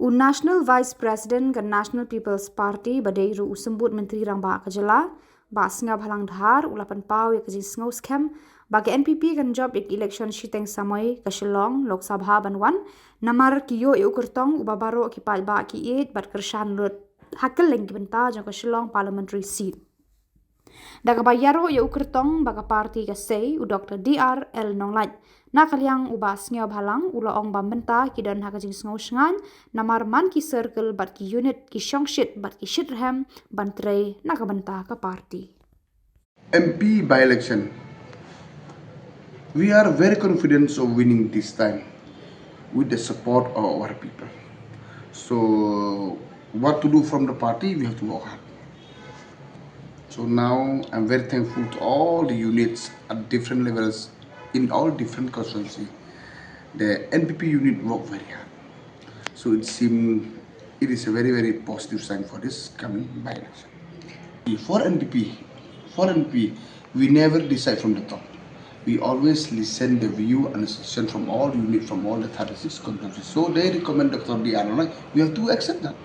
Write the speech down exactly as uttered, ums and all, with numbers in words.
U National Vice President ka National People's Party ba dei ruh u Symbud Myntri Rangbah ka jylla, Bah Sniawbhalang Dhar, u la pynpaw ïa ka jingsngew skhem ba ka N P P kan jop ïa ka election shiteng samoi ka Shillong Lok Sabha ban wan, namar ki ïoh ïa u kyrtong uba baroh ki paidbah ki ïeit bad kyrshan lut ha kylleng ki bynta jong ka Shillong Parliamentary Seat. Da kaba ïaroh ïa u kyrtong ba ka party ka sei, u Doctor D R L Nonglait, na ka liang u Bah Sniawbhalang u la ong ba mynta ki don ha ka jingsngew shngaiñ namar man ki circle bad ki unit ki shongshit bad ki shitrhem ban trei na ka bynta ka party. M P by-election, we are very confident of winning this time with the support of our people. So what to do from the party, we have to work hard. So now I'm very thankful to all the units at different levels in all different constituency. The N P P unit work very hard. So it seems it is a very, very positive sign for this coming by-election. For N P P, for N P P, we never decide from the top. We always listen the view and suggestion from all unit, from all the thirty-six constituencies. So they recommend Doctor D R Nonglait. We have to accept that.